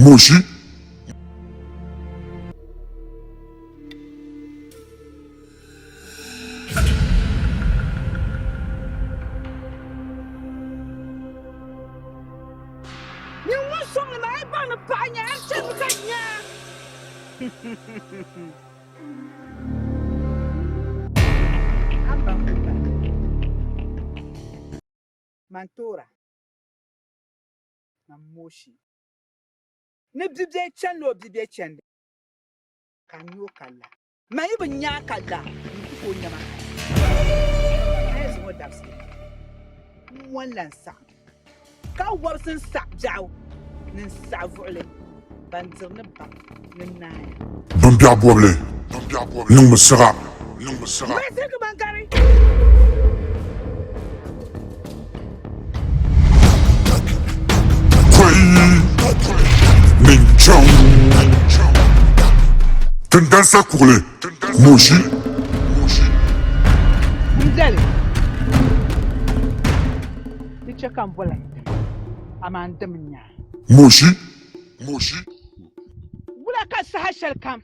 Moshi. Nyin ŋun sɔŋdi ma, a yi baŋ ni paɣa nya, a ni chɛrimi ka nya. A baŋ ni bala man toora, man mooshi ni bibia chanila o bibia chandi ka n nya o ka la. Man yi bi nya a ka la, n ku tooi nya ma hal. A yi zaŋ o dabisili, m mɔni la n-saɣim, ka wɔbisi n-saɣi biɛɣu ni n-saɣi vuɣili ban diri ni baŋ ni n naaya. Bimbiɛɣu bɔbili niŋmi siɣa. Mali ban gari. Pɔi ni n-chaŋ Tindansa kuɣili Moshi. N dali di chɛ ka m boli a n-dim, amaa n dim n-nya a. Moshi. Moshi. Wula ka saha shɛlikam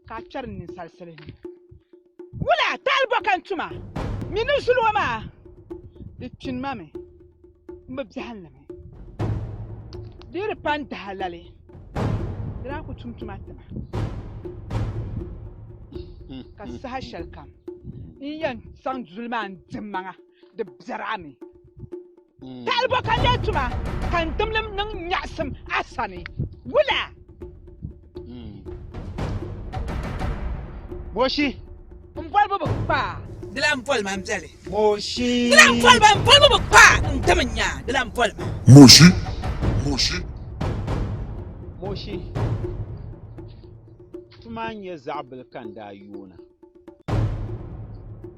ka a kpɛri ninsalisili ni? Wula taali bɔ ka n tum a? Mi ni zuliɔ maa di kpini ma mi, m bi biɛhiŋ li mi. Di yi di pa n dahi lali, di daa ku tum tuma ti ma. Ka saha shɛlikam n yɛn zaŋ zuli maa n-di mmaŋa, di biɛri a mi. Taali bɔ ka n lee tum a ka n dimli niŋ nyaɣisim a sani? Wula? Moshi. N bolibu bi kpa. Di lan boli ma m-beli. Moshi. Di lan boli ma, n bolibu bi kpa. N dim n-nya, di lan boli ma. Moshi. Moshi. Moshi. Tuma n-nyɛ zaɣ bila ka n daa yoona.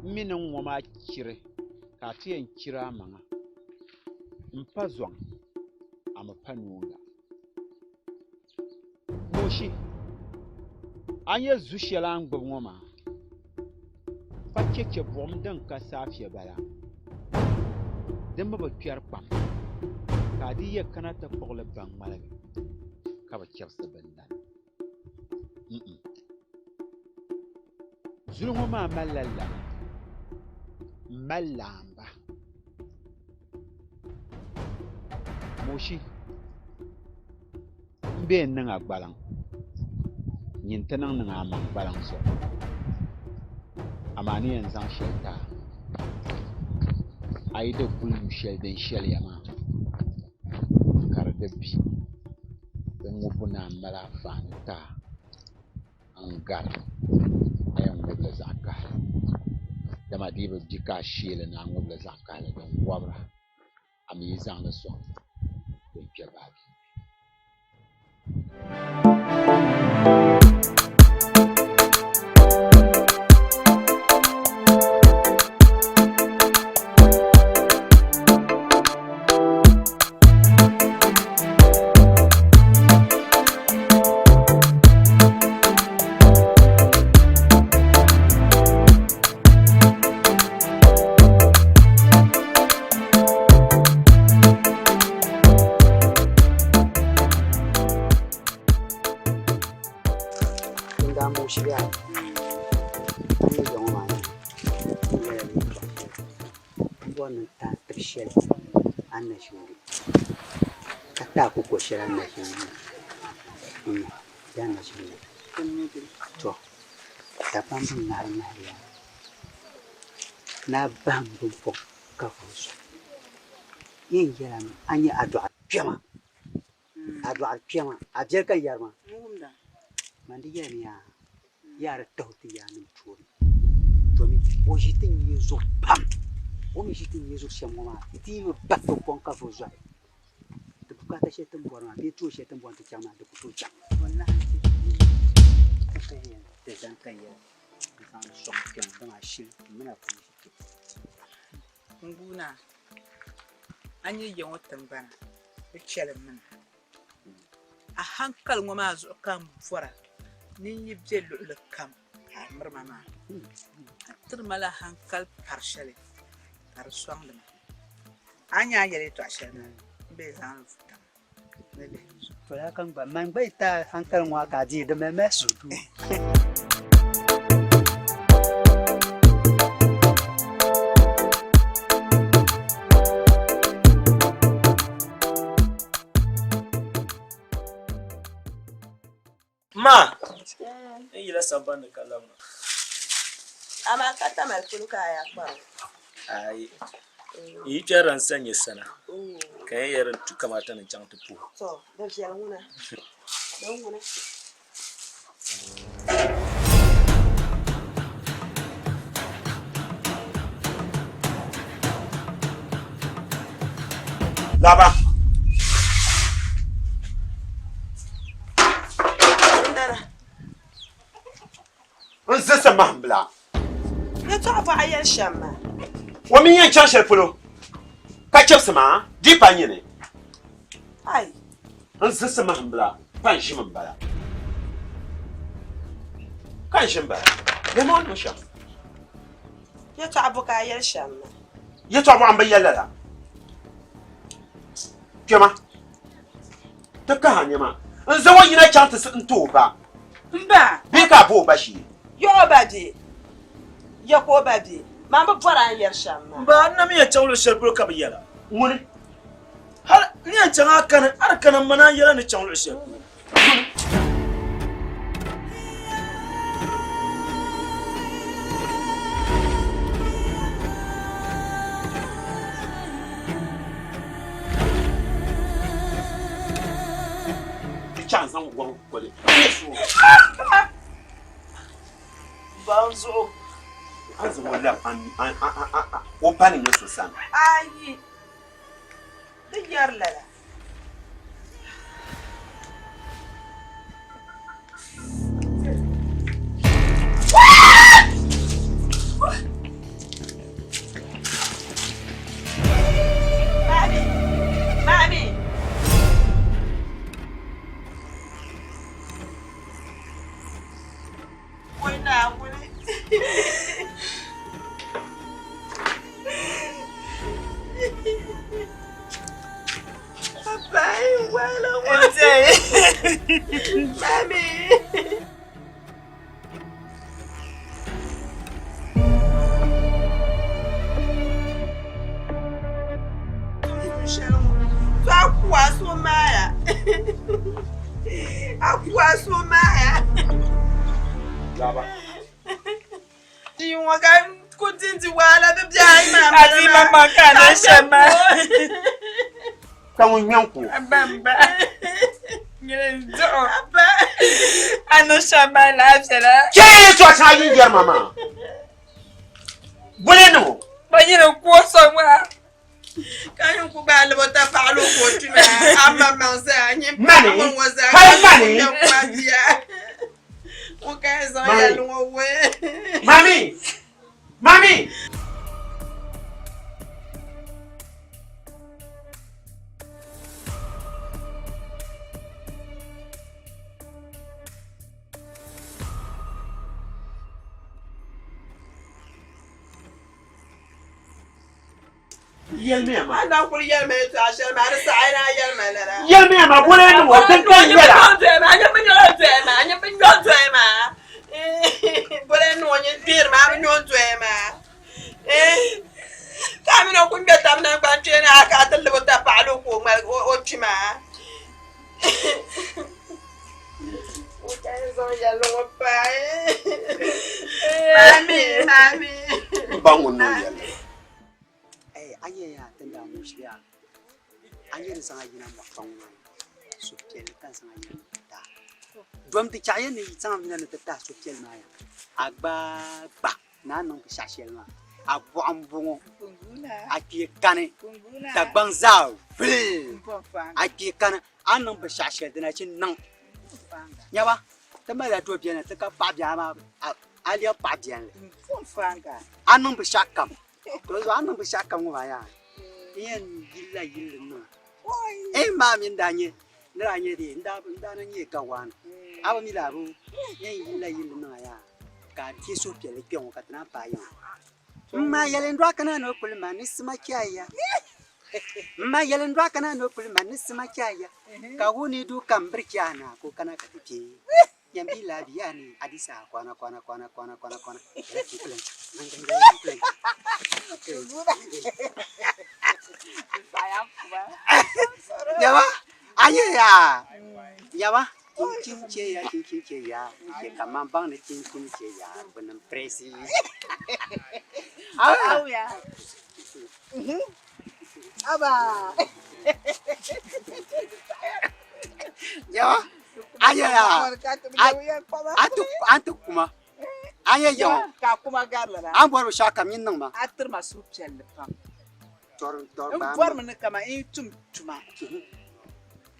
M mi ni n ŋɔ maa chiri ka a ti yɛn chiri a maŋa. M pa zɔŋ, a mi pa noonga. Moshi, a ni nyɛ zu shɛli a ni gbubi ŋɔ maa, pa chɛchɛ buɣim din ka saafia bala, di mi bi kpɛri kpam, ka a di yɛ kana ti kpuɣi li ba ŋmaligi ka bi chɛbisi bindana. Mm-mm. Zuli ŋɔ maa malila lana m-mali laamba. Moshi m be n niŋ a gbaliŋ nyin ti niŋ niŋ a maŋ gbaliŋ zuɣu amaa ni yɛn zaŋ shɛli ti a a yi di guli yu shɛli din shɛliya maa ka di di bi di ŋubbu naan mali anfaani ti a n-gari a yɛn ŋubi li zaɣ kahili dama di yi bi gbi ka a shee li ni a ŋubi li zaɣ kahili din wɔbira a mi yi zaŋ li sɔŋ din kpe baaji ni. M bɔri ni n taai tib shɛli a ni na ʒi ŋɔ ka taai koko shɛli a ni na ʒi ŋɔ bee a ni na ʒi ŋɔ tɔ Dagbamba ŋahiri ŋahiriya ni a bahim bimpɔŋ ka vuhi zuɣu. N yɛn yɛli a mi a nya a dɔɣiri kpɛma, a dɔɣiri kpɛma, a biɛli ka n yɛri maa, man di yɛlimi yaa yaa di tahi o ti yaannim tooni domi o ʒi ti nyee zuɣu pam. O mi ʒi ti nyee zuɣu shɛm ŋɔ maa ti yi bi bahi ti kɔŋ ka vuhi zɔhi ti bukaata shɛli ti ni bɔri maa bee tooi shɛli ti ni bɔri ni ti chaŋ maa di ku tooi chaŋ. Ti zaŋ ka yɛli n-zaŋ li sɔŋ kpɛŋ dama a shili m mini a pun ʒi kpe. N guuna, a ni ya ŋɔ tiŋgbana bi chɛli m mini a. A haŋkali ŋɔ maa zuɣu ka m bɔra ni n yi be luɣili kam ka a miri ma maa. A tiri ma la haŋkali pari shɛli ka di sɔŋdi ma. A ni nya a ni yɛli yɛtɔɣ shɛli maa, m bee zaŋ li vuta ma ni lihi di zuɣu. To ya kan gba man gba yi ti a hankali ŋɔ a ka a deei di mali mali suhudoo. Ma, n yila samban ni ka labina. Amaa ka Tamale polo ka a yaa kpari o? Aai, n yi kpɛrila n sa nyɛ sana, ka n yɛn yɛli di tu kamata ni n chaŋ ti puhi o. Tɔ, di viɛli ŋuna, di ŋuna. Laba. N zisi mahim bila. Yɛtɔɣa bɔɣa yɛli shɛm maa. O mi yɛn chaŋ shɛli polo ka chɛbisi maa di pa nyini. Ai. N zisi mahim bila pa n ʒimi m-bala. Ka n ʒi m-bala. Lɛm o ni niŋ shɛm. Yɛtɔɣa bɔ ka a yɛli shɛm maa? Yɛtɔɣa bɔɣa m-bi yɛli lala. Kpɛma, ti kahi a nɛma n-zaŋ o yina chaŋ ti n-ti o ba. M ba! Bee ka a bo o ba shee? Ya o ba bee? Ya ka o ba bee? Man bi bɔri a ni yɛri shɛm maa. M ba, n na mi yɛn chaŋ luɣ shɛli polo ka bi yɛla. Ŋuni? Hal n yɛn chaŋ a kani, a di kana m ma naan yɛla ni chaŋ luɣ shɛli polo. Ŋuni? Di chaŋ zaŋ gɔŋ koli. Ba n zuɣu. A ni zaŋ o lab o ba ni nyɛ so sani. Ayi, di yɛri lala. Mami! Mami! Wai Naawuni! Papa, wala wa. Mami! To a ku a so maaya. A ku a so maaya. Laba. Di ŋɔ ka ku dindi wahala di biɛhi ayi maa A di ma ma ka na shɛm maa. Ka ŋun ŋmɛ n-ku o. Bamba. Nyini n-duɣu. A niŋ shɛm maa laafɛla. Chɛ yɛltɔɣa shɛŋa yi ni yɛri ma maa. Boli niŋ o. Ba nyini n-ku o sɔŋ maa. Ka nyin ku gbaai libo ta paɣili o ka o kpi maa, a ma maŋ zaa, nyin Mani, paɣa ŋɔ zaa hali ka nyin mani. ku nya ku a bia. Ŋun ka yɛn zaŋ Mami. yɛlli ŋɔ wuhi. Mami! Mami! Yɛlimiya ma. A na kuli yɛlima yɛltɔɣa shɛli maa di saɣi ni a yɛlima lala. Yɛlimiya ma boli ni ŋɔ din ka n yɛla. A nyɛ bi nyɔla doya maa, a nyɛ bi nyɔ doya maa. Boli ni ŋɔ nyɛ kpeeri maa, a bi nyɔ doya maa. Ka a mini o kuli ŋmɛ tabi naŋgban kpeeni a ka a ti libi ta paɣili o ka o ŋmaligi o kpi maa. O ka yɛn zaŋ yɛlli ŋɔ paai. Mami, mami. M ba ŋun niŋ yɛlli. A nyɛ yaa ti ni daa ŋun ʒiya a nyɛ ni zaŋ a yina mɔɣu kpaŋ maa ni suhupiɛlli ka n zaŋ a yina ni ti taai dom ti chaɣ ya ni yi zaŋ yina ni ti taai suhupiɛlli maa ya a gbaai gba ni a niŋ binshɛɣu shɛli maa a buɣa m-bɔŋɔ a kpee kani Dagbaŋ zaa vuli a kpee kani a ni niŋ binshɛɣu shɛli di na chi niŋ nyaba ti malila do biɛni ti ka paɣa biɛla maa a lɛbi paɣa biɛnli a niŋ binshɛɣu kam to zuɣu a niŋ binshɛɣu kam ŋɔ maa yaa n yɛn yilila yilli niŋ n maa mini daa nyɛ ni daa nyɛ dee n daa na nyɛ gawaana a bi mi laa bi yɛn yilila yilli niŋ a yaa ka a deei suhupiɛlli kpɛ ŋɔ ka ti naan paai yiŋa n maa yɛli n dɔɣi kana ni o kuli ma ni sima chɛya. M ma yɛli n dɔɣi kana ni o kuli ma ni sima chaya ka wuni du kam biri chana ka o kana ka ti kpe. Yɛn bi labi ya ni Adisa kɔna kɔna kɔna kɔna kɔna kɔna Yaba aye ya yaba chinchin che ya chinchin che ya che kaman baŋ ni chinchin che ya gbuni n presi. Awuya. Aba. Yaba aye ya a ti kuma a yɛ yaŋɔ Ka kuma gari lala. a ni bɔri binshɛɣu kam nyin niŋ ma. A tiri ma suhupiɛlli pam. Tɔri tɔri N gbaai bɔrimi ni kaman n yi tum tuma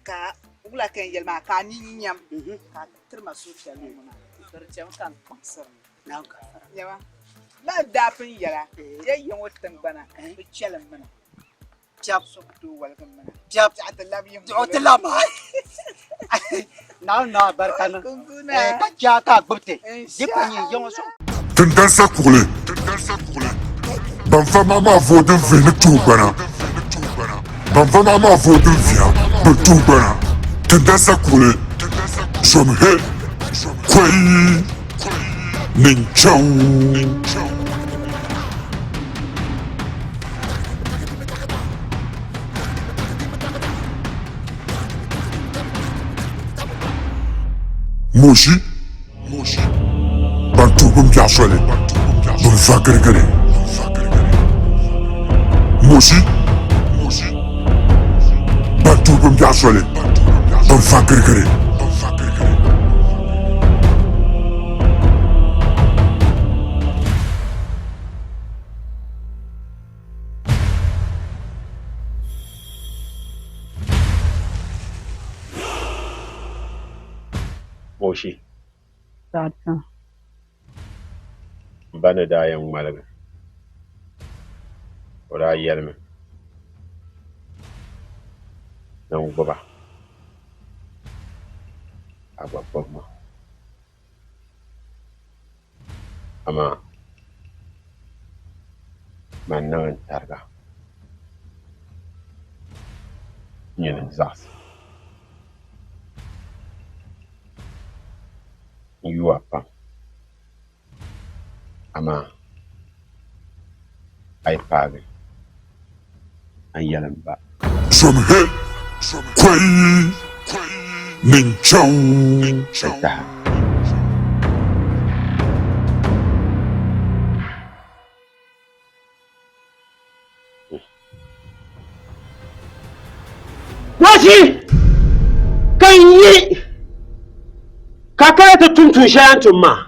ka wula ka n yɛli maa ka a nini nyam ka a tiri ma suhupiɛlli ŋɔ maa ka di chɛmi ka n kpaŋsiri mi. Nyama, lala daa pun yɛla ya ya ŋɔ tiŋgbana bi chɛli m mina. Piɛb. So ku tooi waligi m mina. Piɛb. Biɛɣu ti labi yim Biɛɣu ti labi maa. Naawuni naa barika niŋ. Kunkuna. Ka chɛ a ka a gbubi ti. Di pa nyɛ ya ŋɔ so. Tindansa kuɣili. Ban va maa maa vooi din vihi ni tuhi gbana. Ban va maa maa vooi din viha bi tuhi gbana. Tindansa kuɣili. Zom he. Kɔi. Ninchaŋ. Moshi. Ban tuhi bin biɛɣu soli. Bin va girigiri. Moshi. Ban tuhi bin biɛɣu soli. Bin va girigiri. Moshi. M ba ni daa yɛn ŋmaligi, o daa yɛlimi ni n gbuba, a gba gbubi ma. Amaa man niŋ n tariga nyini n-zaɣisi n yu a pam, amaa a yi paagi a ni yɛli m ba. Zomhe kɔi ninchaŋ. N taha. Washi ka n yi ka kana ti tum tuun shɛli a ni tum maa.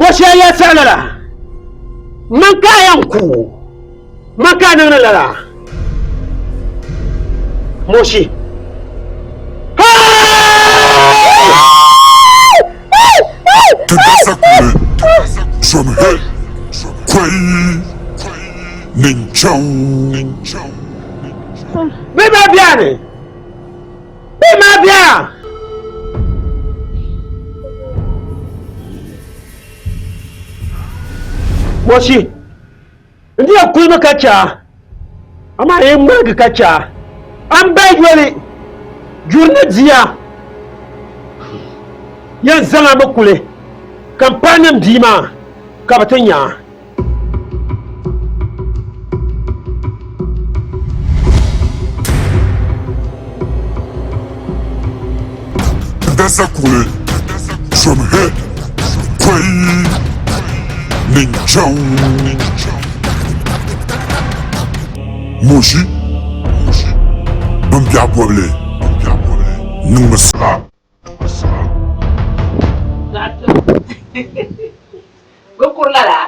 Washi a ya saɣi lala man ka a yɛn ku man ka a niŋdi lala Moshi. Ti dasa kuli zomhe kɔi ninchaŋ. Bɛ maa biɛni. Bɛ maa bia. Moshi, n di yɛn kulimi ka chɛ a, amaa yi ŋmaligi ka chɛ a, a ni bahi yoli juri ni dia yɛn zaŋ a mi kuli ka m paai niŋ bia maa ka bɛ ti nya a. Dasa kuɣili zomhe kɔi ninchaŋ. Moshi bimbiɛɣu bɔbili niŋmi siɣa. Bɛ kuri lala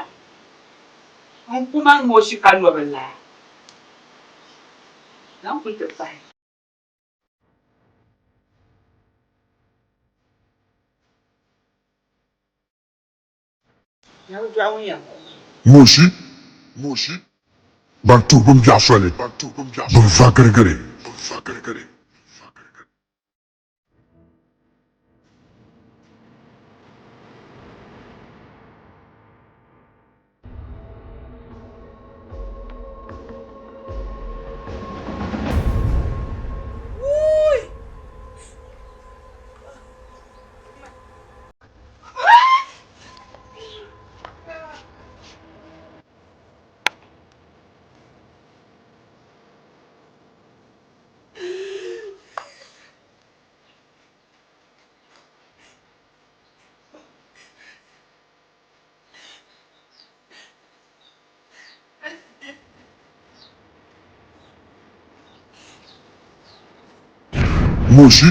n-ku man Moshi ka nɔbil la zaŋ kuli ti pahi. Moshi ban tuhi bimbiɛɣu soli bin va girigiri. Moshi.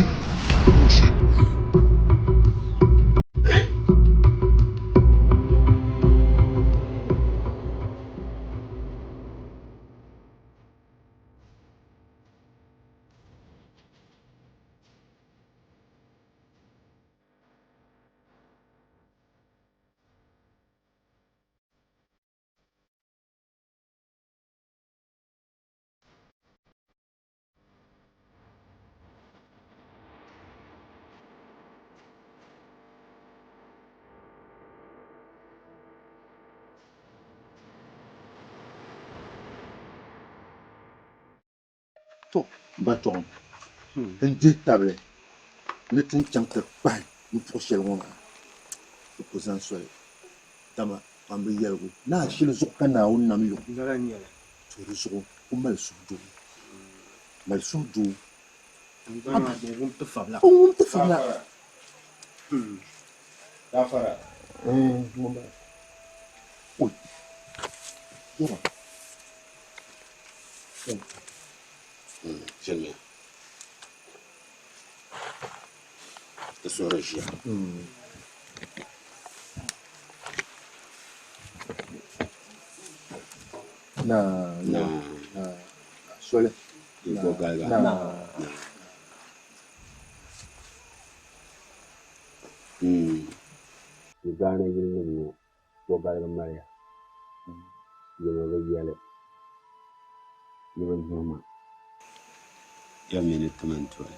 To, m ba Tɔɣim, n dihi tabili ni ti ni chaŋ ti kpahi nupuɣ shɛli ŋɔ maa, di ku zani soli, dama kpambi yɛligu ni ashili zuɣu ka Naawuni nam yuŋ. To di zuɣu ku mali suhudoo, mali suhudoo. O ŋum ti fabila. Oi, yɛba. Ʒinimiya. Ti suhuri ʒiya. Naa soli. Naa. Uganda yilinim ŋɔ kɔgaligu maliya, yi mi bi yɛli, yi bi yuhi ma. Ya mi ni ti mini toli.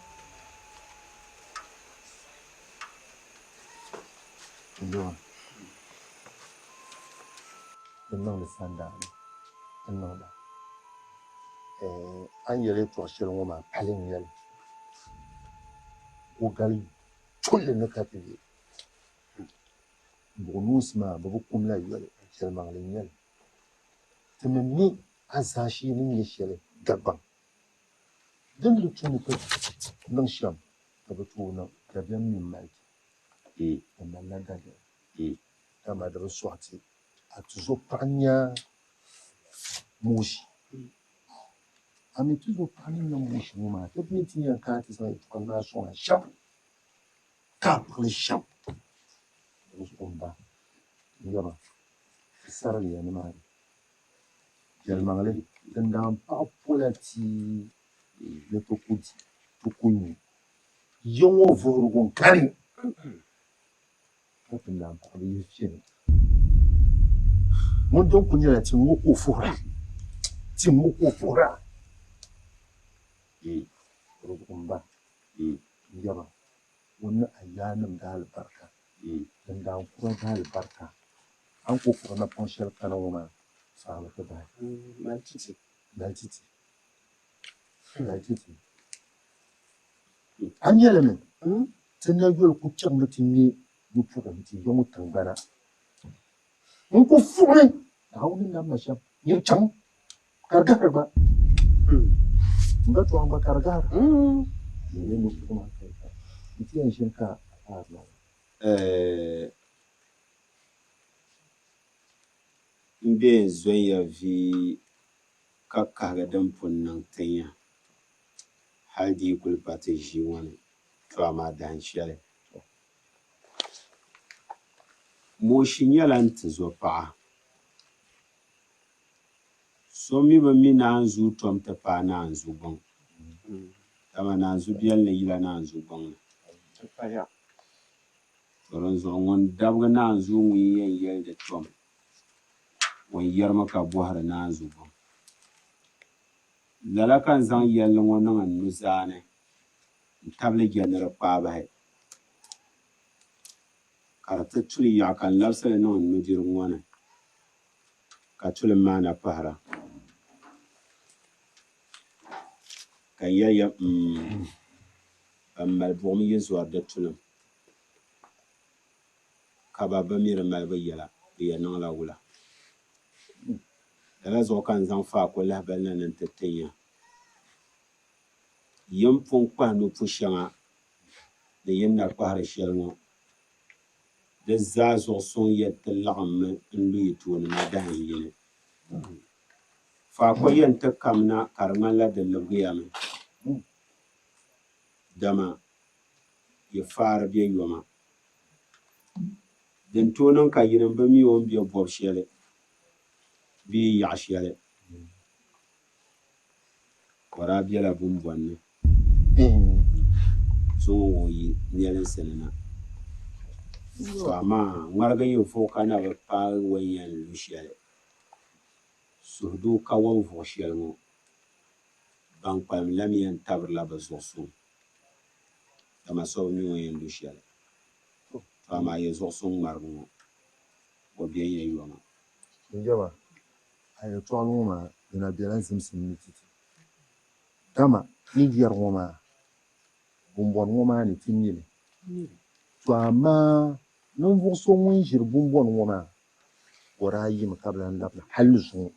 Din niŋdi sandaani ti niŋda. A ni yɛli yɛtɔɣ shɛli ŋɔ maa pali n-yɛli o gali tulli ni ka ti be. Buɣ noonsi maa, bɛ bi kumla yoli, yɛlimaŋli n-nyɛ li. Ti mi mi a zaashee ni nyɛ shɛli Dagbaŋ. Din di tu ni ti niŋ shɛm ka bɛ tooi niŋ, dabiɛm mi m-mali ti. Di malila dabiɛm, dama di bi sɔɣi ti a tuzopaɣ nya Mooshi. A mi tuzopaɣ ni nya Mooshi ŋɔ maa, ti mi ti yɛn kana ti zaŋ yɛtɔɣa ŋmaa sɔŋ a shɛm. Ka a kpuɣi li shɛm, di zuɣu m-ba n-yaba ti sariliya nimaani. Yɛlimaŋli, tindaan paɣ pola tia ni ti ku di, ti ku nyu. Ya ŋɔ vuhirigu n-kani, ka tindaan paɣ bi yihi fini. Ŋun din kul nyɛla tim ŋɔ ka o fuhira, tim ŋɔ ka o fuhira. Di zuɣu m-ba Yaba, o ni a yaannim daalibarika, dindaan kura daalibarika, a ni kul kpuɣi napɔŋ shɛli kana ŋɔ maa, faami ti bahi. Mali ti ti. Mali ti ti. A nya li mi? Ti na yoli kul chaŋmi ti ŋme nupuɣu nti ya ŋɔ tiŋgbana. N ku fuɣimi Naawuni ni nam ma shɛm, nyin chaŋ ka di gahiri gba. M ba tɔŋ gba ka di gahira. N nya nupuɣu maa ka yi ka n ti yɛn ʒini ka a paari ma la. M be n zɔn ya vi ka kahigi din pun niŋ tin ya, hal di yi kul pa ti ʒii ŋɔ ni, to amaa dahin shɛli. Moshi nyɛla n tizɔpaɣa. So mi bi mi naanzuu tom ti paai naanzu gbuŋ, dama naanzu biɛli ni yila naanzu gbuŋ ni. To dinzuɣu ŋun dabigi naanzuu ŋun yɛn yɛli di tom, o ni yɛrimi ka bɔhiri naanzu gbuŋ. Lala ka n zaŋ yɛlli ŋɔ niŋ n nuzaa ni n-tabili je ni di kpaai bahi. Ka di ti tuli yaɣi ka n labisi li niŋ n nudirigu ŋɔ ni, ka tulim maa na pahira. Ka n yɛli ya, Mm, ban mali buɣim yi zɔri di tulim, ka ba bi mi di malibu yɛla, bɛ yɛn niŋla wula? Lala zuɣu ka n zaŋ faako lahibali na ni n ti tin ya. Yi ni pun kpahi nupu shɛŋa ni yi ni na kpahiri shɛli ŋɔ, di zaa zuɣu suŋ ya ti laɣimmi n-lu yi tooni na dahin yini. Faako yɛn ti kamina ka di ŋmanila di libigiyami. Dama yi faari be yoma. Din tooi niŋ ka yinim bi mi o ni be bɔb shɛli bee yaɣ shɛli. O daa bela bumbɔn ni zuŋɔ ŋɔ yi nɛlinsi ni na. To amaa ŋmarigi yi vuɣi ka na bi paai o ni yɛn lu shɛli, suhudoo ka o ni vuɣi shɛli ŋɔ, ban kpalim la mi yɛn tabirila bɛ zuɣusuŋ, dama so bi mi o ni yɛn lu shɛli. To amaa yi zuɣusuŋ ŋmarigi ŋɔ, o be n-yɛn yoma. N-jɛba, a yɛtɔɣili ŋɔ maa di na bela zimsim ni ti ti. Dama yi yɛri ŋɔ maa, bumbɔni ŋɔ maa ni ti mi li. To amaa ninvuɣ so ŋun ʒiri bumbɔni ŋɔ maa, o daa yimi ka bi lan labina hal ni zuŋɔ.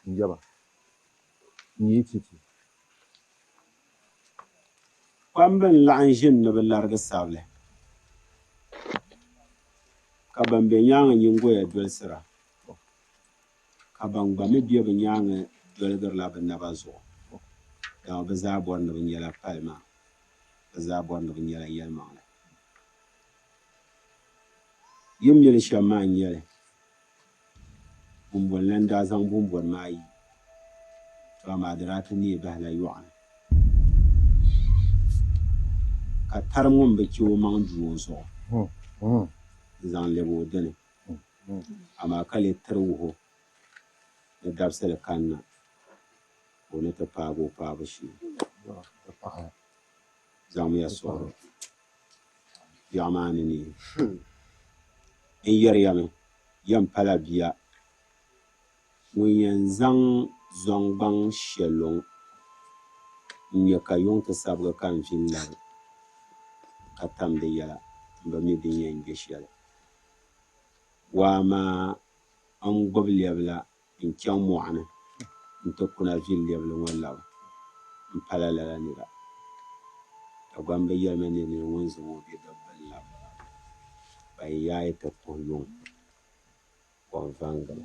N-jɛba, n-yi ti ti. Kpamba n-laɣim ʒini ni bɛ larigi sabili, ka ban be nyaaŋa nyiŋgoya dolisira, ka ban gba mi be bɛ nyaaŋa doligirila bɛ naba zuɣu, dama bɛ zaa bɔri ni bɛ nyɛla pali maa, bɛ zaa bɔri ni bɛ nyɛla yɛlimaŋli. Yi ni mi li shɛm maa n-nyɛ li, Bumbɔni la n-daa zaŋ bumbɔni maa yi, tɔ amaa di daa ti neei bahila yɔɣu ni. Ka tarim ŋun bi chɛ o maŋ du o zuɣu n-zaŋ lɛb o dini, amaa ka lee tiri wuhi o ni dabisili kanna ka o ni ti paagi o paabu shee. Zaŋmiya suɣuri biɛɣu maa ni neei. N yɛri ya mi, yɛm pala bia ŋun yɛn zaŋ zɔŋ gbaŋ she luŋ n-nya ka yuŋ ti sabigi ka n vi n-labi ka tam di yɛla m-bi mi din yɛn gbe shɛli. Waa maa n gbubi lɛbila n-chaŋ mɔɣuni nti kuna vi lɛbili ŋɔ labi. M pala lala nira. Dagbamba yɛlimi ni nir ŋun zaŋ o bidibbil labi, ban yaai ti kuhi yuŋ kom vaŋgili.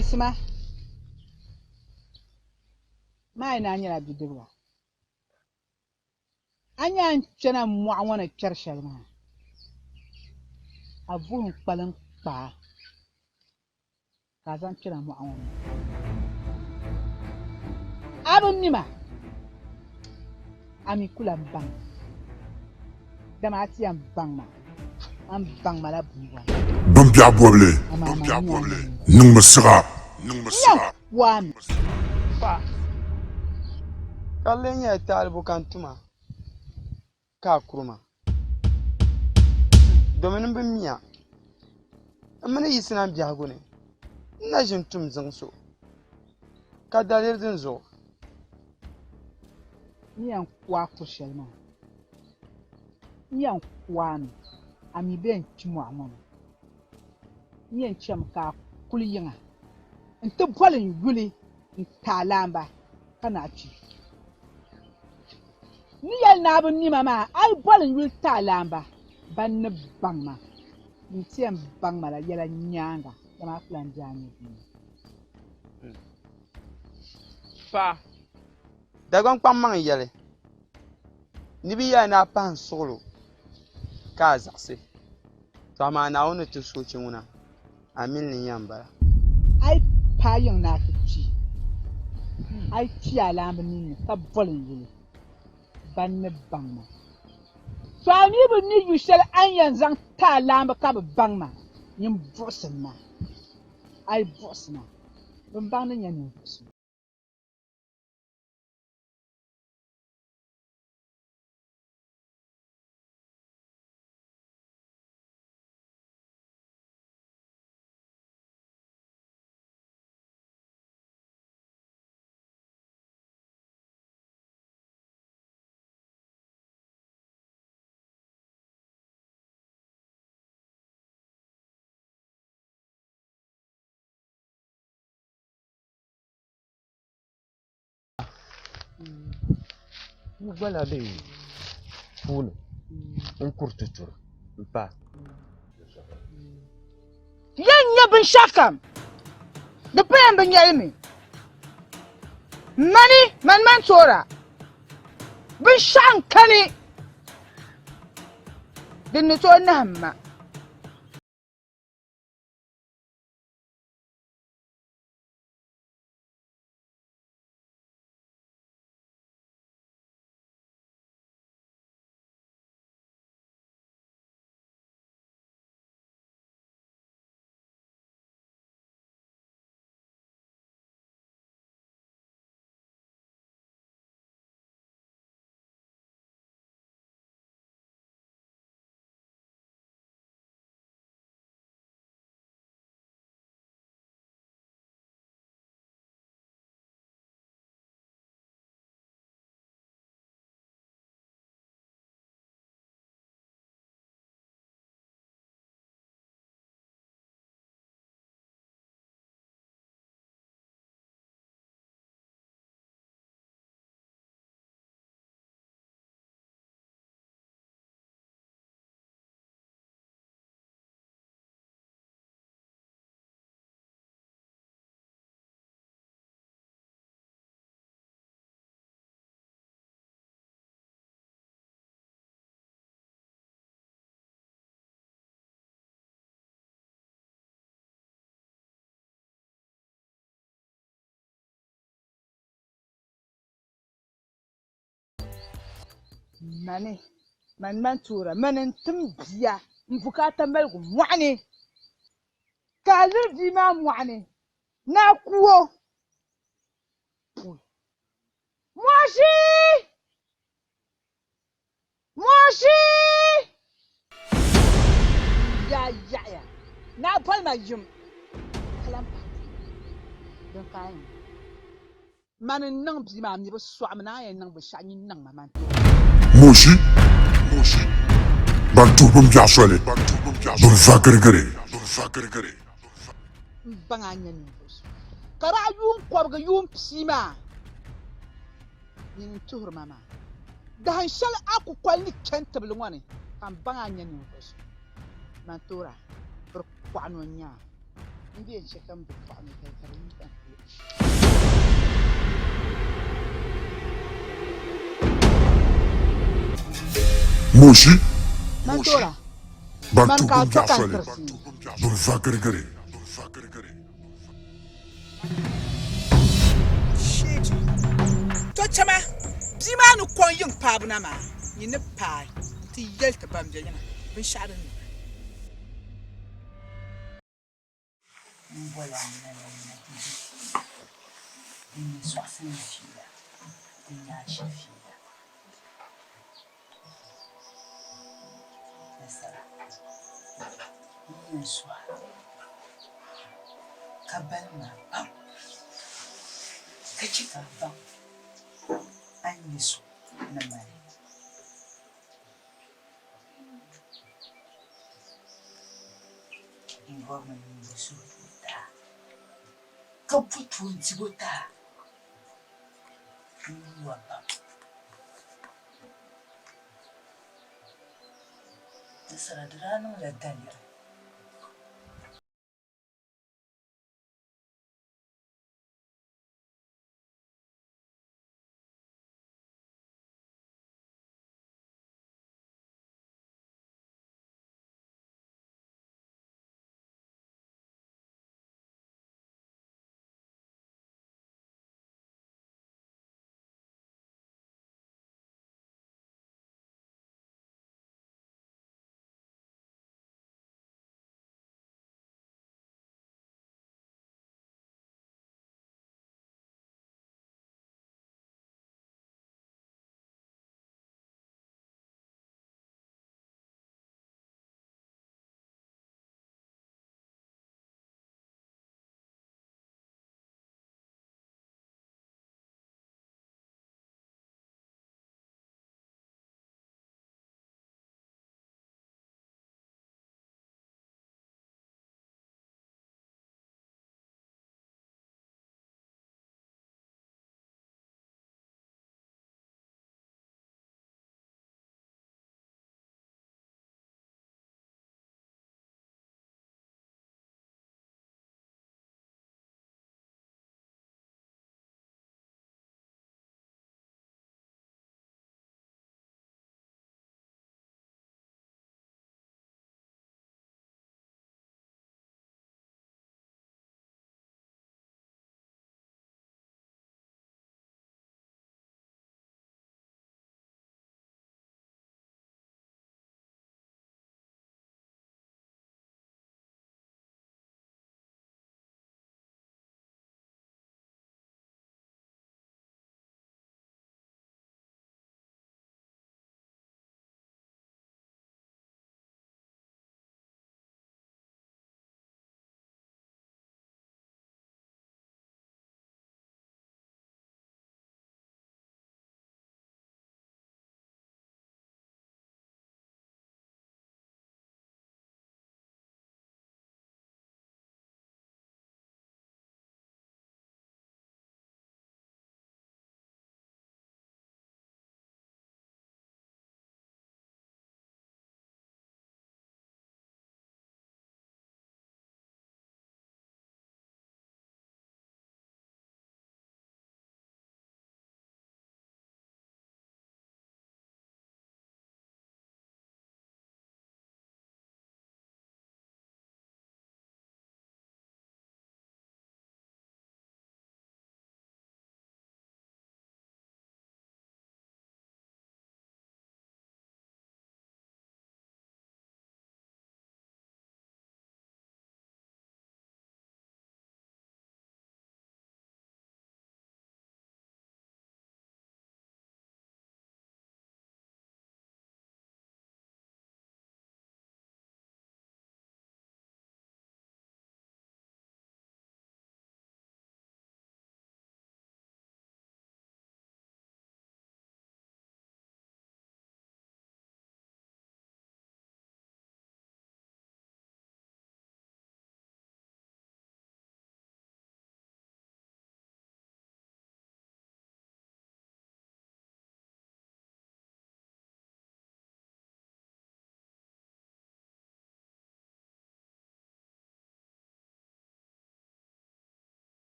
Isima, Maa yi naan nyɛla bidibiga. A nya a ni kpɛna mɔɣu ŋɔ ni kpɛri shɛli maa, a vuhim kpalim kpaa ka a zaŋ kpɛna mɔɣu ŋɔ ni. A bi mi ma, a mi ku lan baŋ, dama a ti yɛn baŋ ma, a ni baŋ ma la bumbɔŋ. Bimbiɛɣu bɔbili, Amaa man nya a ni niŋmi siɣa. N yɛn ku a mi. Pa, ka di lee nyɛla taali bo ka n tuma ka a kuri ma? Domin m bi miya, m mi ni yiɣisina m biɛhigu ni, n na ʒi n-tum ziŋ so, ka daliri din zuɣu. N yɛn ku a kur shɛli maa, n yɛn ku a mi, a mi bee n-kpi mɔɣu ŋɔ ni. N yɛn chami ka a kuli yiŋa nti boli n yuli n-ti a laamba ka ni a kpi. N ni yɛli ni a bi mi ma maa, a yi boli n yuli ti a laamba, Ban ni baŋ ma, n ti yɛn baŋ ma la yɛla nyaaŋa, dama a ku lan be a nyɛvili ni. Paɣa, Dagbaŋ kpaŋmaŋ yɛli ni bɛ yɛli ni a pahi n suɣilo ka a zaɣisi, tɔ amaa Naawuni ni ti soochi ŋuna, a mini li n-yɛn bala. A yi paai yiŋ ni a ti kpi, a yi kpi a laamba ninni ka boli n yuli, ban ni baŋ ma. To a mi bi mi yu shɛli a ni yɛn zaŋ ti a laamba ka bɛ baŋ ma, nyin buɣisim ma. A yi buɣisi ma, bɛ ni baŋ ni n nyɛ ninvuɣ so. Yi gba na be puuni n-kuri ti turi m-pa. Yɛn nya binshɛɣukam, di pa yɛn bi nya li mi. Mani, mani man toora, binshɛɣu n-kani din ni tooi nahim ma. Mani, mani man toora, mani n-tim bia m-bukaata maligu mɔɣu ni, ka a liri bia maa mɔɣu ni ni a ku o. Moshi! Moshi! Yaa yaɣiya ni a boli ma yim, ka lan pahi din ka a yɛn niŋ. Mani n-niŋ bia maa, m mi bi sɔɣimi ni a yɛn niŋ binshɛɣu nyin niŋ ma man tooi. Moshi! Ban tuhi bimbiɛɣu soli, bɛ va girigiri. M baŋ a nya ninvuɣ so ka daa yuun kɔbigi yuun pia maa nyini n-tuhiri ma maa. Dahin shɛli a kukoli ni kpe n-tibili ŋɔ ni ka m baŋ a nya ninvuɣ so. Man toora, biri kɔɣu ni o nya a. N di yɛn chɛ ka m bi kɔɣu ni ka di yi ka n kuli. Moshi! Man toora, Ban man tuhi ka a bimbiɛɣu to ka n soli, tirisi. bɛ va girigiri. Sheeji, To chama, bia maa ni kɔŋ yiŋ paabu na maa, nyin ni paai nti yɛli ti ban be yiŋa binshɛɣu din niŋ. M boli a ni na ti di din ni sɔɣisi ni fiila, din nyɛ a shi fiila. Nasara, n yɛn suhi a ka bali ma pam, ka chɛ ka a baŋ a ni nyɛ so ni mani. N bɔrimi ni m bo suhudoo ti a, ka bo toondibo ti a. N yu a pam. Di sana di daa niŋla daliri.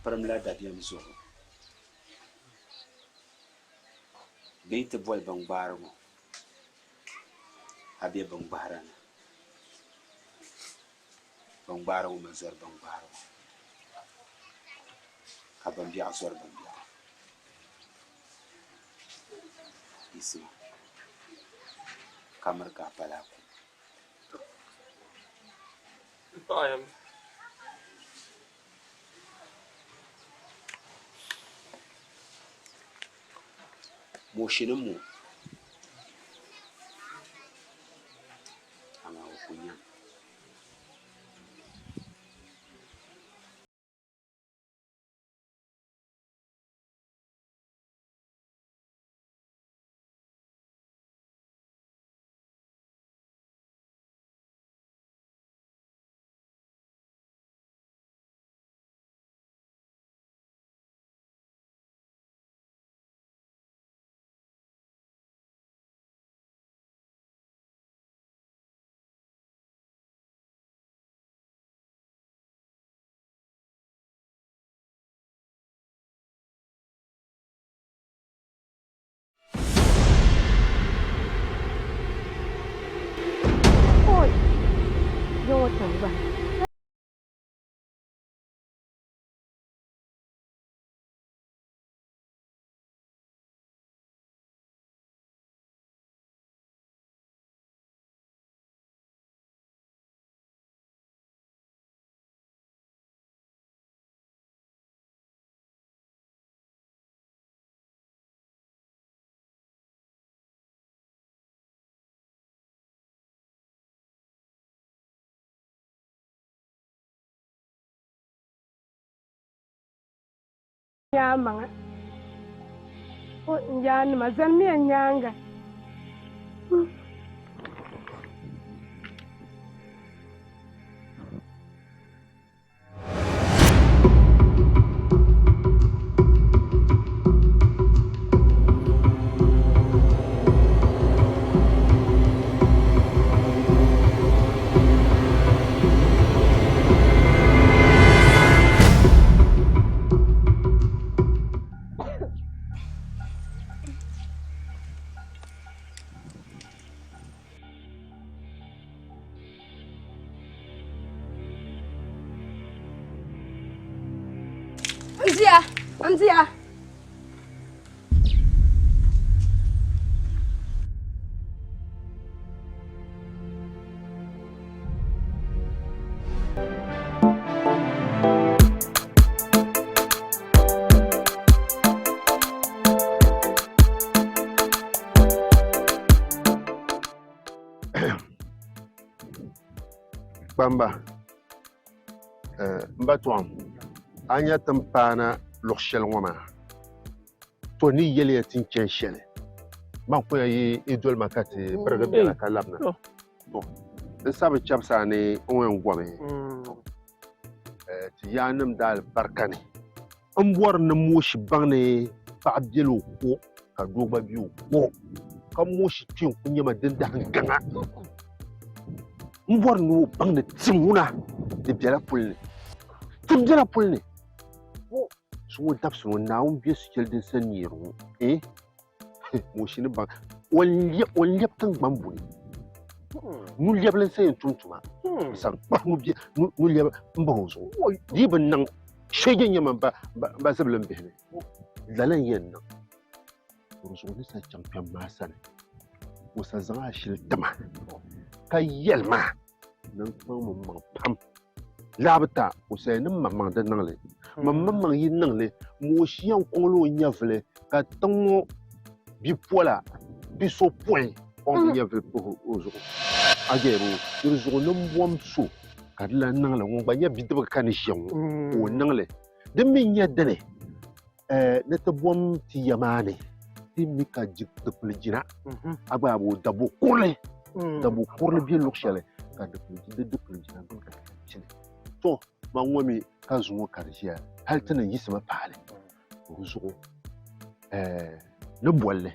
pirimla dabiɛm zuɣu bɛ yi ti boli bingbaarigu a be bingbahira ni. Bingbaarigu mi zɔri bingbaarigu ka bimbiɛɣu zɔri bimbiɛɣu. Yiɣisima ka miri ka a pala a kum. M paɣiya mi. Moshi ni mo, amaa o ku nyaŋ. Oi! Ya ŋɔ tiŋgbani. Nya maŋa. O n yaanima zanimiya n nyaaŋa. N diya, n diya. Kpamba m ba Tɔɣim a nya ti ni paana luɣ shɛli ŋɔ maa to ni yɛliya ti ni chani shɛli man kuya yi yi doli ma ka ti birigi bela ka labina to n sa bi chɛbisi a ni n yɛn gomi ti yaannim daalibarika ni N bɔri ni Moshi baŋ ni paɣa bela o ko ka doo gba be o ko, ka Moshi kpi n-ku nyɛ ma dindahin gaŋa. N bɔri ni o baŋ ni tim ŋuna di bela puli ni. Tim bela puli ni. Zuŋɔ dabisili ŋɔ Naawuni be sucheli din sa neeri ŋɔ, eh, Moshi ni baŋ o ni lɛbi tiŋgbani buni. Nulɛbili n-sa yɛn tum tuma, n sa kpahi nulɛbi m-bahi o zuɣu. Di yi bi niŋ shege nyɛ ma ba zibilim bihi ni, lala n-yɛn niŋ. Di zuɣu ni sa chaŋ kpɛm maa sani, o sa zaŋ a shili ti ma ka yɛli ma ni n kpaŋmi m maŋ pam. Laabi ta, o saya ni m maŋmaŋ di niŋ li. M maŋmaŋ yi niŋ li, Moshi yɛn kɔŋ la o nyɛvili ka tiŋ ŋɔ bipola bi so pɔi kɔŋ bɛ nyɛvili pahi o zuɣu. A jɛrigu, di zuɣu ni m bom so ka di lan niŋ li, ŋun gba nyɛ bidibiga ka ni ʒiya ŋɔ ka o niŋ li. Din mi nyɛ dini, ni ti bom ti ya maa ni ti mi ka dikpuli jina, a gba yaa bi o dabo kurili, dabo kurili be luɣ shɛli ka di dikpuli jina gbuni ka ti pili. To, man ŋɔ mi ka zuŋɔ ka di ʒiya hal ti ni yiɣisimi paai li. Di zuɣu ni bolli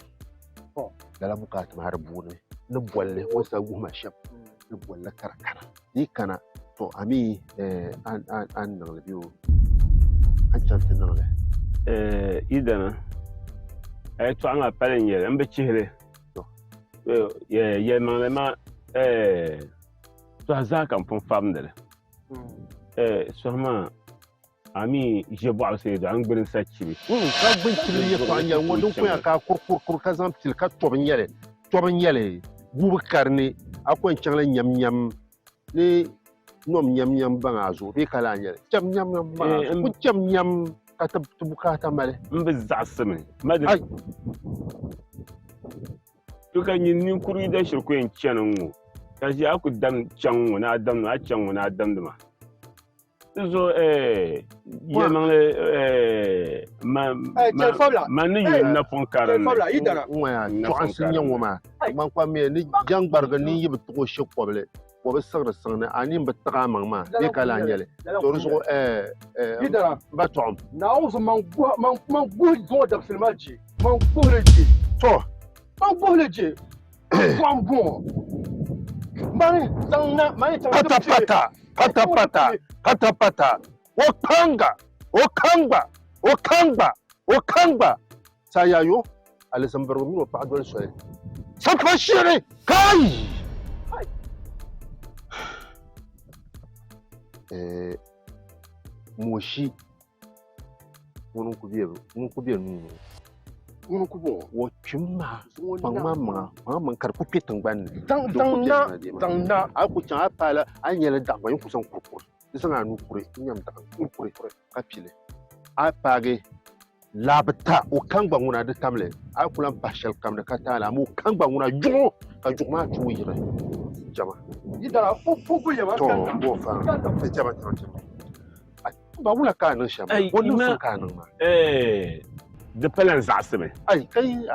lala bukaata maa di booni ni bolli o ni sa wuhi ma shɛm ni bolli ka di kana di yi kana to a mi a ni niŋli bee o. A ni chaŋ ti niŋ li. Yidana, a yɛtɔɣa maa pali n-nyɛ li, m bi chihi li. Yɛlimaŋli maa, tɔha zaa ka m pun fabindi li. Sɔhi maa, a mi ʒe bɔɣibisi yɛltɔɣa n-gbuni sa chibi. Ka gbuni chibili yɛltɔɣa n-nyɛli ŋɔ din kunya ka a kuri kuri kuri ka zaŋ pili ka tɔbu n-nyɛli tɔbu n-nyɛli guubu kari ni a ko n-chaŋla nyamnyam ni nom nyamnyam baŋ a zuɣu bee ka lahi nyɛli cham nyamnyam baŋ a zuɣu ku cham nyam ka ti bukaata mali. M bi zaɣisimi ma di To ka nyin ninkurigu dan shiri ku yɛn chani ŋ-ŋɔ ka ʒi a ku dam chaŋ ŋ-ŋɔ ni a damdi ma, a chaŋ ŋ-ŋɔ ni a damdi ma. Di zuɣu yɛlimaŋli man ni yuli napɔŋ karim ni. Ŋ-ŋɔya chɔɣinsi n-nyɛ ŋɔ maa. Ŋmankpa mi ni jɛŋgbarigi ni yi bi tiɣi o she kɔbili, ka o bi siɣiri siŋ ni a nini bi tiɣi a maŋ maa bee ka lahi nyɛli. To di zuɣu m ba tɔɣim. Naawuni zuɣu man guhi zuŋɔ dabisili maa je, man guhili je. To. Man guhili je, buɣim buŋɔ. Mani zaŋ na, mani chaŋ ti Pata pata, pata pata, pata pata, o kanga, o kangba, o kangba, o kangba. Sayayo, alizambirigu mini o paɣa doli soli. Safa shiri, kai! Eh, moshi ŋuni n-ku be, ŋuni n-ku be nuu ni. Ŋuni n-ku bɔŋɔ. O kpim maa, kpaŋ maa maŋa, kpaŋ maŋ ka di ku kpe tiŋgbani ni. Zaŋ, zaŋ na, zaŋ na. A yi ku chaŋ a yi paai la, a ni nyɛla daɣu gba, yin ku zaŋ kuri kuri. Di zaŋ a nuu kuri n-nyam daɣu kuri kuri ka pili. A yi paagi laabi ta, o kan gba ŋuna di tamli, a yi ku lahi pahi shɛli kam ni ka taali, amaa o kan gba ŋuna juɣu ka juɣu maa tooi yiɣi jɛma. Yi dara, o pu yɛma. To, bo fa, jɛma, jɛma, jɛma. Ba wula ka a niŋ shɛm maa? O niŋsim ka a niŋ maa? Di pala n zaɣisimi. Ai, ka yi.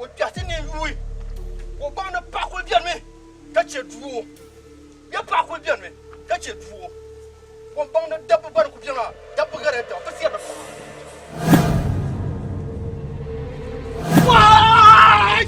O kpɛhi ti nini yuui, ka o baŋ ni paɣa kuli benimi ka chɛ duu o. Bɛ paɣa kuli benimi ka chɛ duu o. O baŋ ni dabba gba ni kuli beni maa, dabba garila taba, bɛ siyarila paɣa. Waai!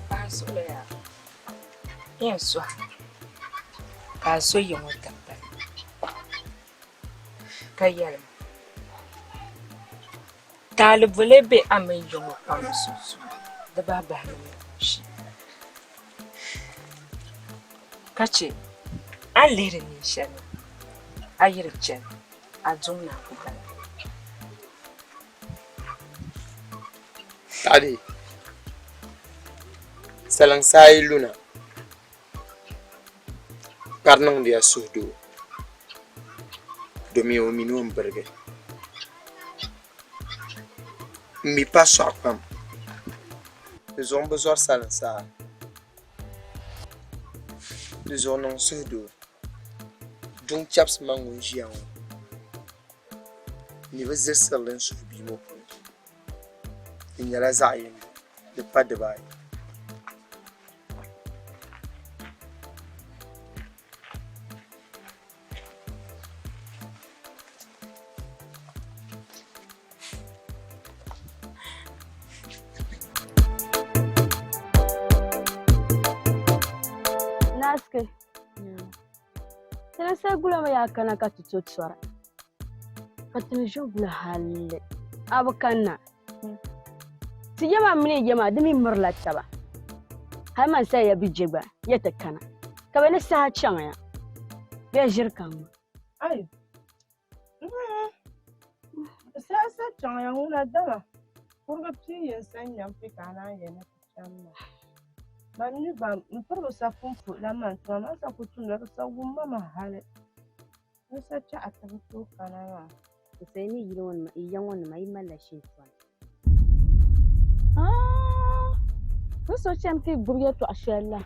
Paɣa suɣili yaa n yɛn suhi ka a zo ya ŋɔ tiŋgbani ka yɛli ma taali bole be a mini ya ŋɔ kpaŋ sunsuuni di bahi bahi ni ŋɔ shee ka che a ni lihiri neen shɛli maa a yi di chani a duŋ ni a ku bala. Saɣadi, saliŋ saa yi luna, kpari niŋdiya suhudoo. Domi o mi ni o ni birigi. M mi pa sɔɣu pam, di zuɣu m bi zɔri salinsaa. Di zuɣu niŋ suhudoo. Duŋ chɛbisi ma ŋun ʒiya ŋɔ mi bi zirisiri li n suhu bia ŋɔ puuni. Di nyɛla zaɣ yini, di pa dibaayi. Naasiki, ti ni sa gula mi yaa kana ka ti to tɔri ka ti ni ʒi guli halli a bi kanna. Ti ya maa mini ya maa di mi mirila taba. Hali man saya ya bi je gba ya ti kana ka bɛ ni saha chaŋ ya bɛ ʒiri ka ŋɔ. Ai, saha sa chaŋ ya ŋuna dama kurigi pii yin sa nyam kpe ka a naan yɛli ni ti chani maa. Man mi gba m piri bi sa pun puhi la man tuma man sa ku tumda di sa wum ma mi hali. N sa chaɣa ti bi tooi kana maa. N sayi ni yili ŋɔ nima, yi ya ŋɔ nima, yi malila shintɔni. Bɛ so chani ti gbubi yɛtɔɣ shɛli la.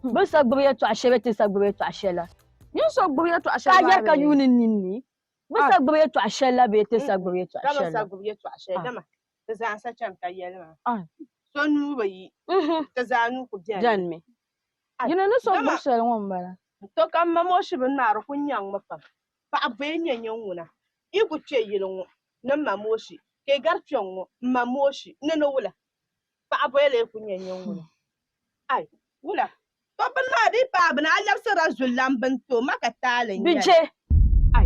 Bɛ sa gbubi yɛtɔɣ shɛli bee ti sa gbubi yɛtɔɣ shɛli la. Nyin so gbubi yɛtɔɣ shɛli Ka maa yɛri ka bee? yuuni ninni. Bɛ sa gbubi yɛtɔɣ shɛli la bee ti sa gbubi yɛtɔɣ Ka bɛ shɛli sa la. gbubi yɛtɔɣ shɛli dama ti zaa sa chani ka yɛli maa. So nuu bi yi, ti zaa nuu ku beni. Beni mi. Yino ni so gbubi shɛli ŋɔ m-bala. To ka m ma Moshi bini maa di kuli nyaŋ mi pam. Paɣa bɔi n-nyɛ nyin ŋuna. Yi ku kpe yili ŋɔ ni m ma Moshi, ka yi gari kpe ŋ-ŋɔ m ma Moshi ni ni wula? Paɣa bɔi lee ku nyɛ nyin ŋuna. Ai, wula? To bini maa di yi paai bini a lɛbisirila zulilan bini ti o ma ka taali n-nyɛ li. Bi je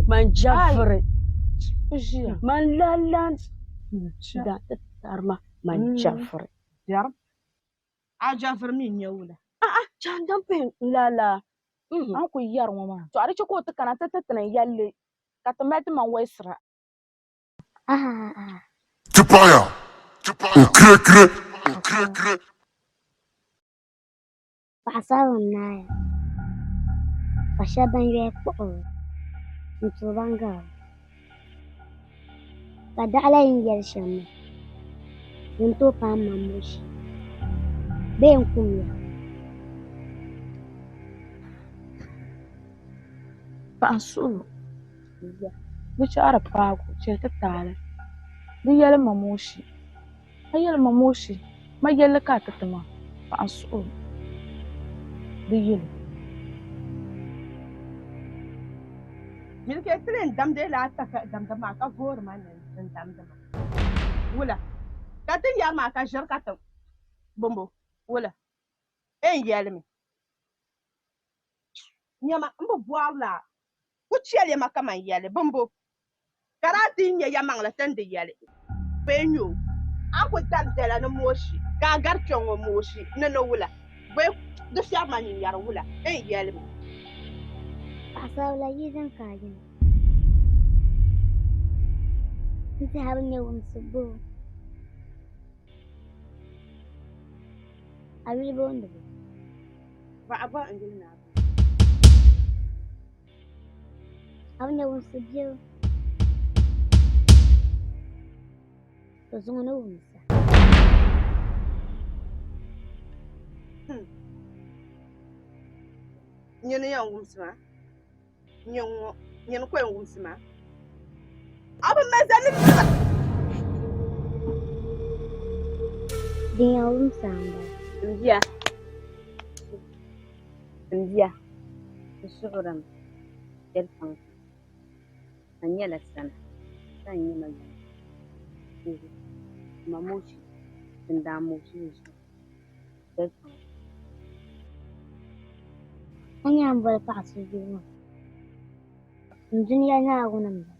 man jɛfiri man lalan da ti tarima man jɛfiri. A jɛfiri mi n-nyɛ wula? A'a, jandam pahi n-lala. A ni kul yɛri ŋɔ maa, tɔɣ di chɛ ka o ti kana nti ti ti ni yɛli li, ka ti mali ti maŋ wɔyisira. Ti paɣiya n-kirekire. Paɣasarili n-naaya ka shɛba ban yoya kpuɣi o n-turi ban gari o. Ka daɣila yi ni yɛli shɛm maa, di ni tooi paai m ma Moshi bee n-kum ya. Paɣa n-suhi o, Di chaɣiri paagi o, chɛli ti taali. Di yɛli ma Moshi. A yɛli ma Moshi, ma yɛlli ka a ti ti ma, paɣa n-suhi o, di yɛl o. Mini ka ti lee damdi lala taka damdi maa ka voori ma ni n damdi maa. Wula ka ti yɛri maa ka ʒiri ka ti bɔmbo wula n yɛlimi. Nyama m bi bɔri la ku chɛliya ma kaman yɛli bɔmbo ka daa ti nya yɛmaŋli ti ni di yɛli bee nyo a ku damdila ni mooshi ka a gari kpe ŋɔ mooshi ni ni wula bee di fiɛbi ma nyinyari wula n yɛli mi. Paɣasaribila yi zaŋ ka a yina n tɛha bi nya wumsi gboo a yuli boondi bo? Paɣa ba n yuli naa. A bi nya wumsi biɛbu to zuŋɔ ni wumsa. Nyini yɛn wumsi ma nyini ŋɔ nyini ko yɛn wumsi ma a bi mali ni Din yɛn wumsa m-bala. M bia, m bia, n suhirimi chɛli kpaŋ sa, a nyɛla sana ka n nyɛ ma yuma dinzuɣu ma moochi tindaan moochi di zuɣu chɛli kpaŋ sa. A nya a ni boli paɣa so yuli maa, n dunia Naawuni m-bala.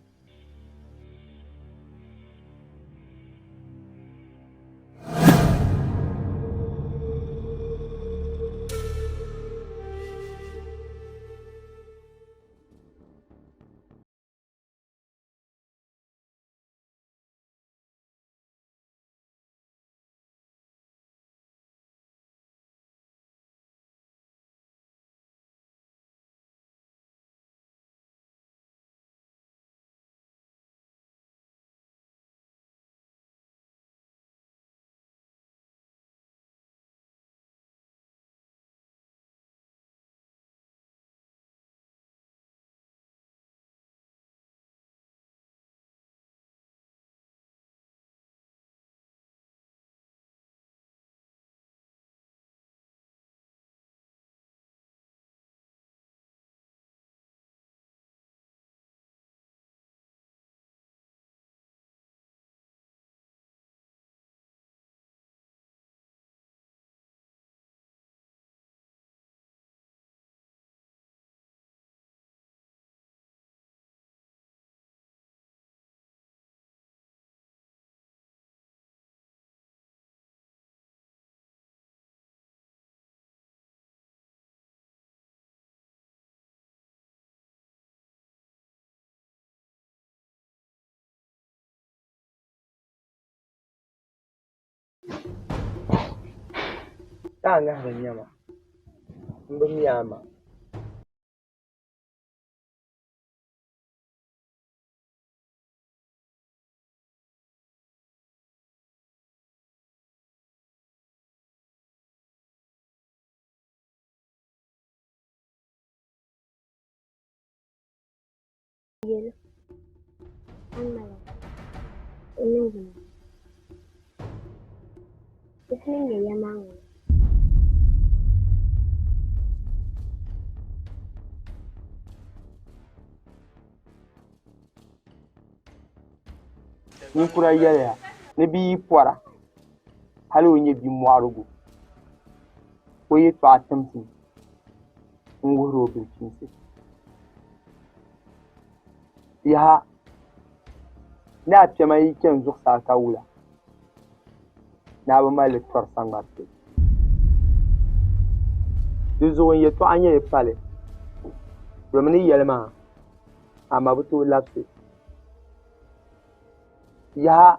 Ka a ŋahiri nyama, m bi mi a ma. Yɛli, A ni mali o niŋgbuna, di ti niŋ ya ya maa ŋuna. Ninkura yɛliya ni bia yi pɔra hali o nyɛ bia mɔɣirigu o yɛtɔɣa timsim n-wuhiri o bilichimsi. Yaha! Ni a kpɛma yi chani zuɣusaa ka wula, ni a bi mali li tɔri saŋmarisi. Di zuɣu n yɛtɔɣa nyɛli pali, domi ni yɛli maa, a ma bi tooi labisi. Yaha!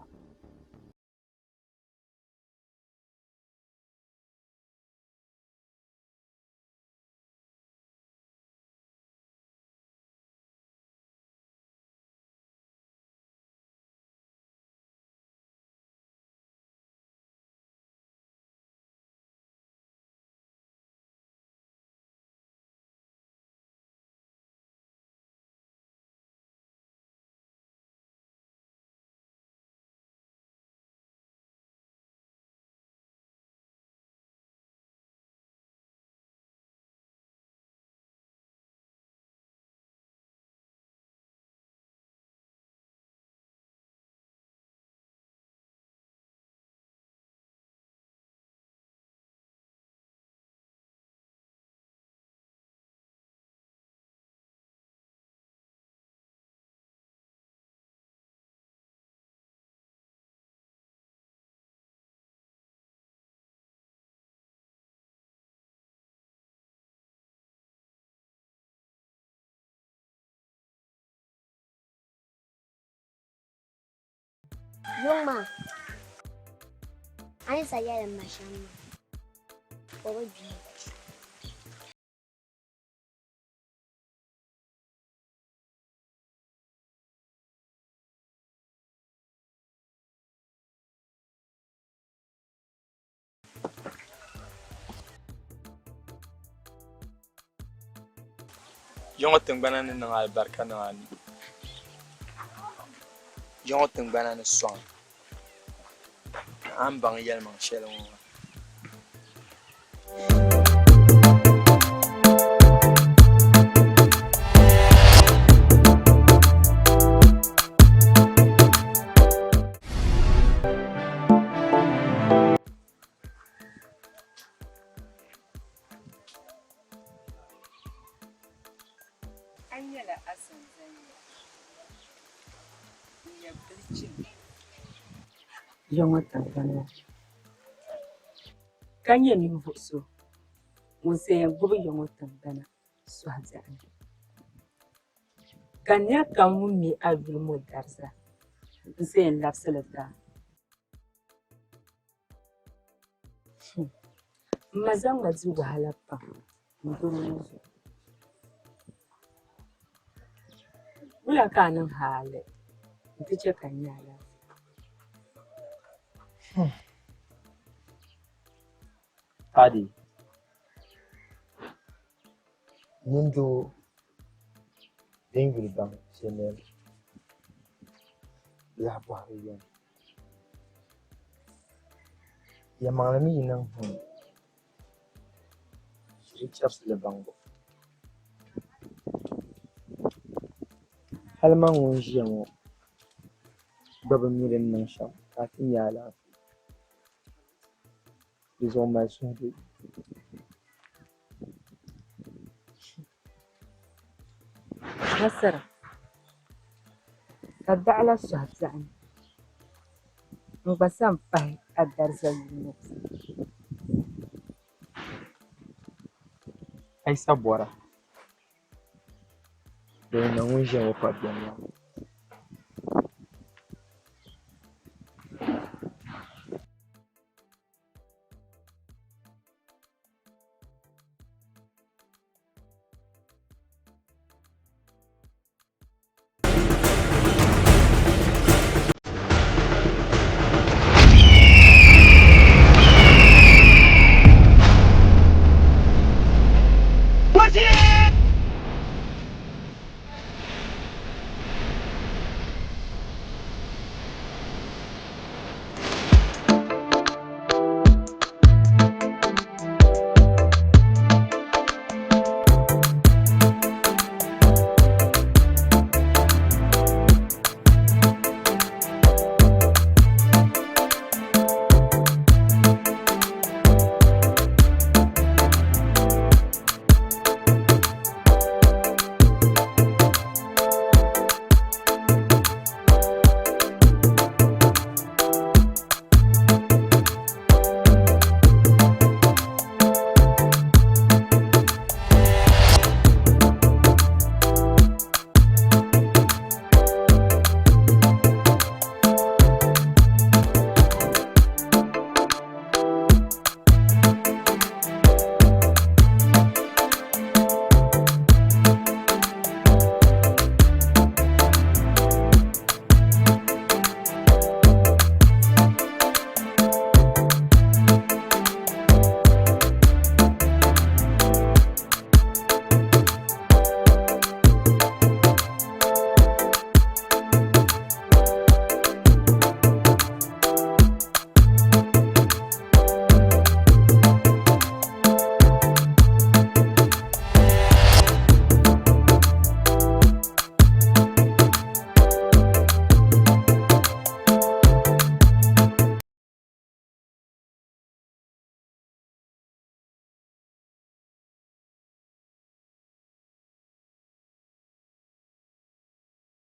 Yuŋ maa, a ni sa yɛli ma shɛm maa, o bi gbihi. Ya ŋɔ tiŋgbana ni niŋ alibarika niŋ a ni. Ya ŋɔ tiŋgbana ni sɔŋ a ni baŋ yɛlimaŋ shɛli ŋɔ maa. A nyɛla asanzani n-nyɛ bilichini. Ya ŋɔ tiŋgbani ŋɔ, ka nyɛ ninvuɣ so ŋun sa yɛn gbubi ya ŋɔ tiŋgbana sɔhibiɛɣu ni. Ka nia kam ŋun mi a yuli ŋɔ dariza n-sa yɛn labisi li ti a. M ma zaŋ ma di wahala pam n doro ŋɔ zuɣu. Wula ka a niŋ hali nti chɛ ka n nya alaafee? Padi, nindoo din yuli baŋ shɛli noli lahi bɔhiri yɛm. Yɛlimaŋli mi yi niŋ hum, di chɛbisili baŋbu. Hali man ŋun ʒiya ŋɔ gba bi mi di ni niŋ shɛm ka a ti nya alaafee. Di zuɣu mali suhudoo. Nasara, ka daɣila sɔhi biɛɣu ni, n gba sa m-pahi a dariza yuli ŋɔ puuni. A yi sa bɔra, domi man ŋun ʒiya ŋɔ pa beni maa.